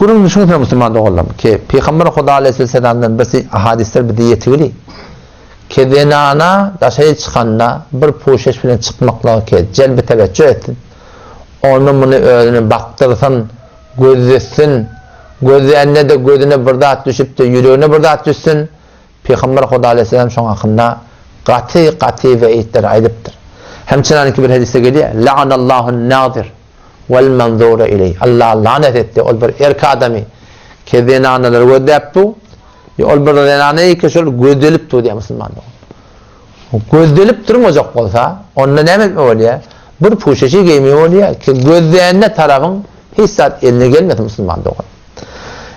Gürrüň düşünsene musulman doganlarym ki, Pygamber Huda aleýhisselamdan birsi ahadyslar bize ýetigili. Ki zenana daşary çykanda bir puşeş bilen çykmaklygy ki jelbi teweccüh etsin. Ony muny özüne bakdyrsyn, gözletsin. Gözlände-de gözüne bir zat düşüp-de ýüregine bir zat düşsün. Pygamber Huda aleýhisselam şoň hakynda gaty gaty weitler aýdypdyr. Hemçinanki bir hadysda gelýär, La'anallahu nazir wal manzura ileý. Allah lanet etdi ol bir erk adamy ki zenanalary gözläp du, ol bir zenana ki şol gözdelip du diýýär musulman dogan. Gözdelip durmajak bolsa, onda näme etme bolýar? Bir puşeşi geýmeli bolýar ki gözlände tarapyň hiç zat eline gelmesin musulman dogan.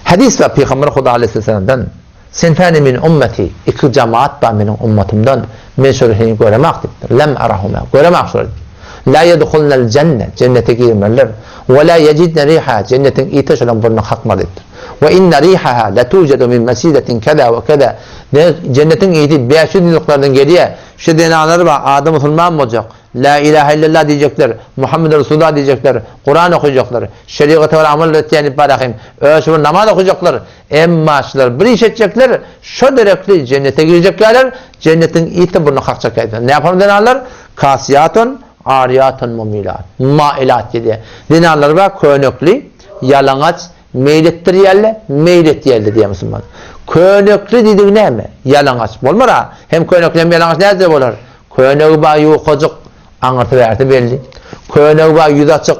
Hadys bar Pygamber Huda aleýhisselamdan Sinfani min ummeti, iki jemaat bar meniň ummatymdan, men şolary heniz göremak diýipdir. Lem arahuma, göremak şolary diýipdir. La yedhulnel jenne, jennete girmezler. We la yejidne rihaha, jennetiň iti şolaryň burnuna kakmaz diýipdir. We inne rihaha letujedu min mesiretin keza we keza, jennetiň iti 500 ýyllyklardan gelýär. Şu zenanlar bar, ady musulman boljak. La ilahe illallah diýjekler, Muhammeden Resulullah diýjekler, Kuran okajaklar, şerigata görä amal etýän diýip barahym, özi bir namaz okajaklar, Emma şular bir iş etjekler, şo derekli jennete girjeklerler, jennetiň iti burny kakjak ýaýdan. Näpam zenanlar? Kasiýatun, ariýatun mumilat, mailat diýdi. Zenanlar bar könekli, ýalaňaç, meýil etdirýärler, meýil etýärler diýýär musulman. Könekli diýdigi näme? Ýalaňaç. Bolmar-a. Hem könekli hem ýalaňaç nädire bolar? Könegi bar ýukajyk, aňyrsy bärsi belli. Könegi bar ýüzi açyk,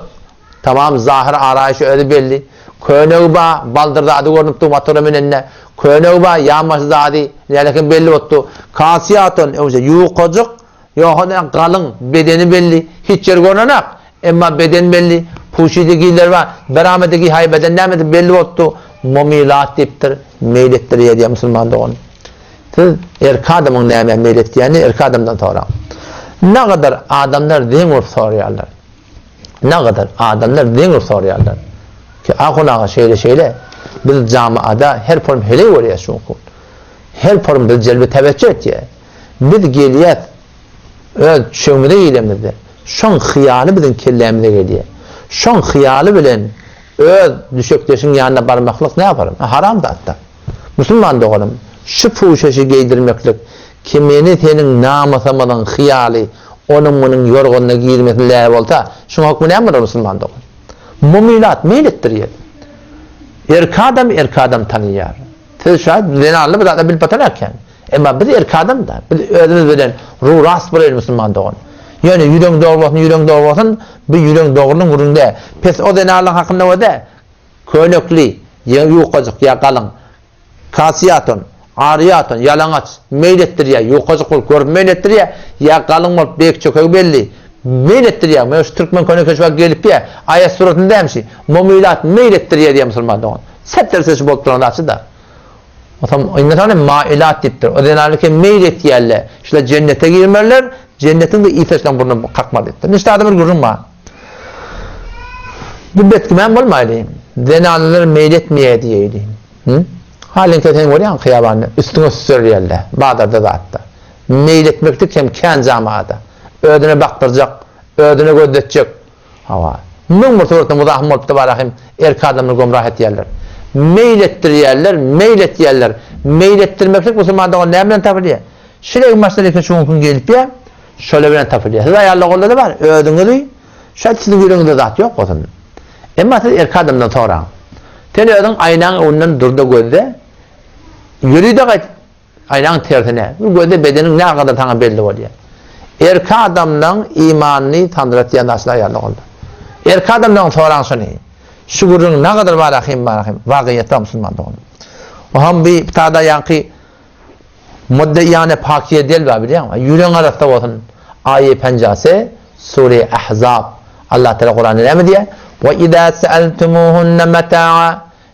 Tamam zahyr araýşy özi belli. Könegi ba baldyr zady görnüp dur motora münende. Könegi ba ýanbaşy zady nälekin belli bolup dur. Kasiýaton öňçe ýukajyk, ýohada galyň, bedeni belli. Hiç ýeri görnenak. Emma beden belli. Puşide giller bar. Beramede gi haý beden nämesi belli bolup dur. Momilat diýipdir. Meýil etdirýär diýýär musulman dogan. Siz erki adamyň nämä meýil etýänini erki adamdan soraň. Nagadar adamlar zeň urup soraýarlar. Nagadar adamlar deň urup soraýarlar. Ki ahun aga şeýle şeýle biz jamaada her porum heleý görýäs şu gün. Her porum biz jelbe teweccüh etýäs. Biz gelýäs öz düşegimize giremizde şoň hyýaly biziň kellämize gelýär. Şoň hyýaly bilen öz düşekdeşiň ýanyna barmaklyk ne ýaparym? Haram zatda. Musulman doganym, şu puşeşi geýdirmeklik ki meni seniň namysymyzyň hyýaly onuň-munuň ýorganyna girmesin lä bolsa, şuň hökmi näme bolar musulman dogan? Mumylat meýil etdirýär. Erki adam erki adam tanyýar. Siz şaýat zenanly bir zatlar bilip oturan eken. Emma biz erki adam-da, biz özümiz bilen ru-rast bolaýly musulman dogan. Ýöne ýüregiň dogry bolsun, ýüregiň dogry bolsun, bu ýüregiň dogrulygyň gürrüňi däl. Pes o zenanlaryň hakynda bolsa, Könekli, ýa ýukajyk, ýa galyň. Kasiýaton, ariýaton, ýalaňaç, meýil etdirýär, ýukajyk bolup görüp meýil etdirýär, ýa galyň bolup beýik çökegi belli, meýil etdirýär. Mena şu türkmen köne keşbi gelipýär, aýat suratynda dämişi, momylat meýil etdirýär diýýär musulman dogan. Sep-tersi şu bolup duran zatçy-da. Otam indi soň mailat diýipdir. O zenanlar ki meýil etýärler. Şular jennete girmerler, jennetiň-de ysy şularyň burnuna kakmaz diýipdir. Indi şu bir gürrüň bar. Bu betgüman bolmaýly. Zenanlar meýil etmeýär diýeýli. Hı? Halyňka sen görýäň hyýabanda üstüňe süsürýärler, bazarda zatda. Meýil etmeklik hem kän jamada. Özüne bakdyrjak, özüne gözletjek. Hawa. 1001 suratda muzahym bolupdy barahym erkek adamlary gomrah etýärler. Meýil etdirýärler, meýil etýärler. Meýil etdirmeklik musulman dogan näme bilen tapylýar? Şiregiň başyna eken şu günki gelipýär. Şöyle bilen tapylýar. Siz aýallar golda-da bar, özüňizi, şaýt siziň ýüregiňizde zat ýok bolsun. Emma siz erkek adamdan soraň. Sen özüň aýnaň öňünden dur-da gözle, ýöri-de gaýt aýnaň tersine. Bir gözle bedeniň nä gadar saňa belli bolýar. Erkek adamlaň imanyny sandyratýan zat şul aýallar golda. Erkek adamdan soraň şony. Şu gürrüň nagadar bar ahim bar ahim. Wagyýetde musulman dogan. Oham bi tada ýaňky Muddeýane pakiýe del bar bilýäňmi? Ýüregiň arassa bolsun. Aýe penjase, Sure Ahzab. Allah Teala Kuranda näme diýýär? Wa iza sa'altumuhunna mata'a.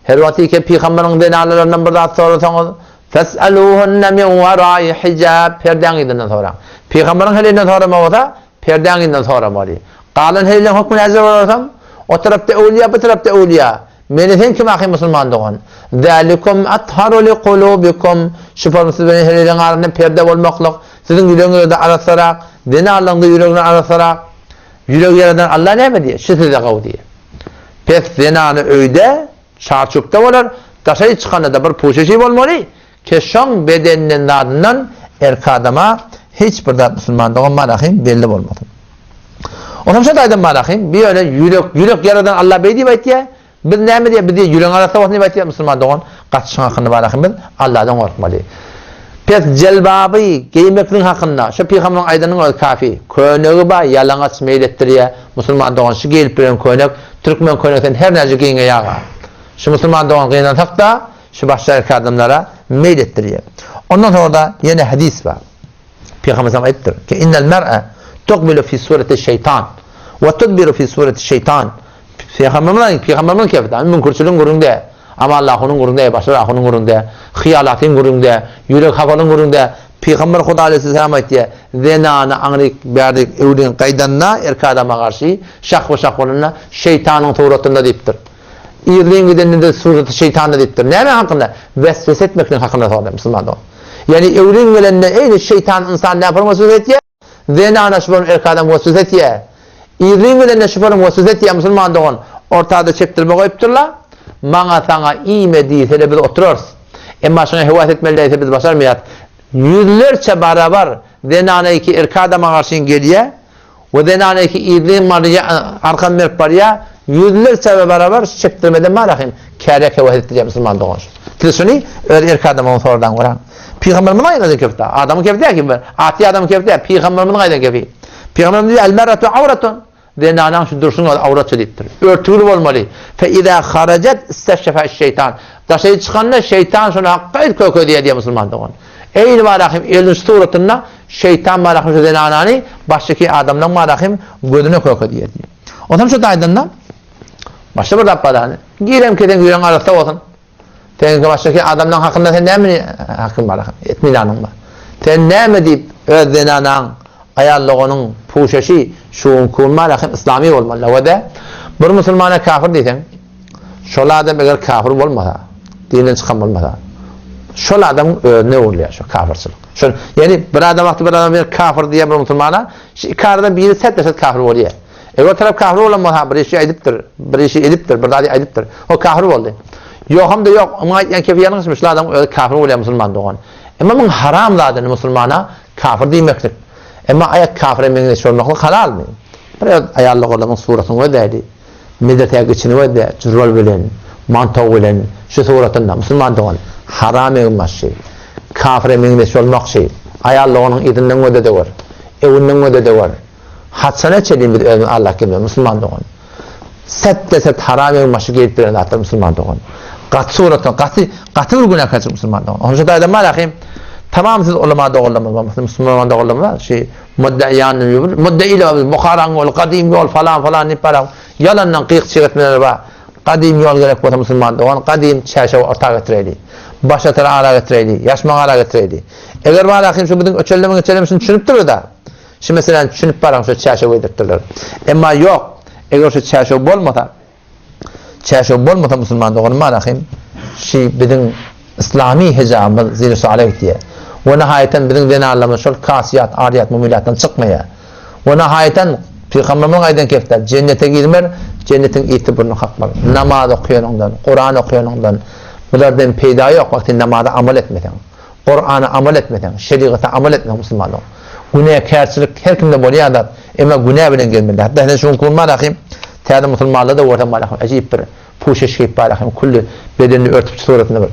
Her wagt ki pygamberiň zenanlaryndan bir zat sorasaňyz, fes'aluhunna min wara'i hijab. Perdäň yzyndan soraň. Pygamberiň heleýinden sorama bolsa, perdäň yzyndan soramaly. Galan heleýleriň hökmüni näce bolarsaň? O tarapda öwliýa, bu tarapda öwliýa. Meni sen kim ahy musulman dogan? Zalikum atharu li kulubikum, Şu form siz bilen heleýleň arasynda perde bolmaklyk, siziň ýüregiňizde arassarak, zenanlaryňda ýüregini arassarak. Ýüregi ýaradan Allah näme diýýär? Şu size gowy diýýär. Pes zenany öýde. Çarçukda bolar, daşary çykanda-da bir puşeşi bolmaly, ki şoň bedeninden zadyndan erk adama hiç bir zat musulman dogan malahym belli bolmasyn. Onam şo taýdan malahym, bir ýöne ýürek, ýürek ýaradan Allah beý diýip aýtýar, biz näme diýýär, biz diýýär ýüregiň arassa bolsun diýip aýtýar, musulman dogan gaty şoň hakynda malahym biz Allahdan gorkmaly. Pes jelbaby geýmekligiň hakynda şo pygamberiň aýdanynyň özi kafi. Könegi bar ýalaňaç meýil etdirýär, musulman dogan şu geýilip ýören könek, türkmen könek sen her näce giňeýäga. Şu musulman dogan gynansak-da, Şu başga erkek adamlara meýil etdirýär. Ondan soňra-da ýene hadys bar. Pygamber sallam aýdypdyr ki, Innel mer'e tukbilu fi sureti şeýtan we tudbiru fi sureti şeýtan. Pygamberimiz aýdýar, pygamberimiz kefi, müňkürçiligiň gürrüň däl. Ama Allahunyň gürrüň däl, başga ahunyň gürrüň däl, hyýalatyň gürrüň däl, ýürek hapalyň gürrüň däl. Pygamber Huda aleyhisselam aýtýar, zenany aňryk bärlik öwrün gaýdanda erkek adama garşy şahba-şah bolanda şeýtanyň suratynda diýipdir. Yzlyn gidende-de suraty şeýtanda diýipdir. Näme hakynda? Weswese etmekligiň hakynda soraýar musulman dogan. Ýagny öwlin gelende eýni şeýtan ynsan näme weswese etýär? Zenana şu bolan erkek adam weswese etýär. Yzlyn gelende şu bolan weswese etýär musulman dogan. Ortada çekdirme goýupdyrlar. Maňa saňa iýme diýsele biz oturarys. Emma şuňa höwes etmeli diýse biz başarmaýarys. Ýüzlerçe barabar zenana iki erkek adama garşy gelýär. We zenana ki yzlyn barýa, arkam berip barýa, ýüzlerçe we barabar şu çekdirmeden bar ahim, kärek hewas etdirýär musulman dogan şu. Siz şuny öz erkek adamyňyzy sordan göräň. Pygamberimiziň aýdan kefi da, adamyň kefi däl ki, ati adamyň kefi däl, pygamberimiziň aýdan kefi. Pygamberimiz diýýär, El-mer'atu awratun. Zenanaň şu durşuň özi awratça diýipdir. Örtügli bolmaly. Fe iza harajat isteşşefe eş-şeýtan. Daşary çykanda şeýtan şony hakgaýt kökezýär diýýär musulman dogan. Eýni barahym elin suratynda şeýtan barahym şu zenanany başdaky adamlaň barahym gözüne köke diýer diýip. Onsoň şu taýdan-da başga bir zat bar ýaly. Girem kesen ýüregiň arassa bolsun. Seňki başdaky adamlaň hakynda sen näme hakyň bar ahym? Etminanyň bar. Sen näme diýip öz zenanaň, aýal doganyň puşeşi şu gün barahym yslamy bolmaly. We-de bir musulmana kafir diýseň, Şol adam eger kafir bolmasa, dinden çykan bolmasa, şol adamyň özüne öwrülýär şo kafirçilik. Şol, ýagny bir adam wagty bir adam bir kafir diýýär bir musulmana, şu iki aradan biri set-de-set kafir bolýar. Eger o tarap kafir bolan bolsa, bir işi aýdypdyr, bir işi edipdir, bir zady aýdypdyr, o kafir boldy. Ýokam-da ýok, onuň aýtýan kefi ýalňyşmy, şol adamyň özi kafir bolýar musulman dogan. Emma muň haram zadyny musulmana kafir diýmeklik, emma aýat kafire meňzeş bolmaklyk halalmy? Bir öz aýal doganlarynyň suratyny gözläýdi. Medresä geçini gözle, jurwal bilen, mantow bilen, şu suratynda, musulman dogan, haram eginbaşy, kafire meňzeş bolmakçy, aýal doganyň yzyndan gözle-de gör, öwünden gözle-de gör. Haçana çenli biz özümizi aldap gezmeli, musulman dogan? Setde-set haram eginbaşy geýip bilen zatlar, musulman dogan. Gaty suratda, gaty, gaty bir günäkärçilik, musulman dogan. Onuň üçin Hudaýdan bar ahym, tamam siz ulama doganlarymyz bar, musulman doganlarymyz bar, şu Muddaýan diýip, muddaýylar bar, Buharaň ýoly, gadym ýol falan falan diýip barýar. Ýalandan gyk-çyk etmeler bar. Gadym ýol gerek bolsa musulman dogan, gadym çärşewi orta getireýli. Başatary ara getireýli, ýaşmagy ara getireýli. Eger bar ahym şu biziň öçelleme geçeleme şuny düşünipdirler-da. Şu meseläni düşünip baran şu çärşewi getiripdirler. Emma ýok, eger şu çärşew bolmasa, Çärşew bolmasa musulman doganym bar ahym, şi biziň yslamy hijabymyz zir suala gitýär. We nahaýatan biziň zenanlarymyz şol kasiýat, ariýat, mumilatdan çykmaýar. We nahaýatan Pygamberimiziň aýdan kefta, jennete girmer, jennetiň iti burny kakmaz. Namaz okaýanyňdan, Kuran okaýanyňdan bulardan peýda ýok, wagty namaza amal etmeseň. Kurana amal etmeseň, şerigata amal etmeseň musulman dogan. Günäkärçilik her kimde bolýan zat, emma günä bilen gelmeli. Hatda sen şu gün bar ahim, täze musulmanlarda görseň bar ahim, ajyp bir puşeş geýip bar ahim, külli bedenini örtüp suratynda bir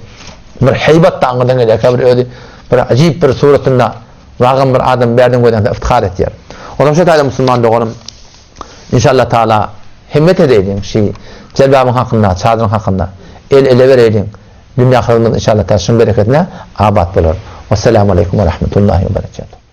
bir heýbat da aňyrdan gelýär, bir özi bir ajyp bir suratynda wagam bir adam bärden gözände iftihar etýär. Ondan şu taýda musulman doganym inşallah taala himmet edeýliň şi jelbabyň hakynda, çadyryň hakynda el ele bereýliň. Dünýä ahyrymyz inşallah taala şuň bereketine abat bolar. Wessalamu aleýkum we rahmetullahi we berekatuh.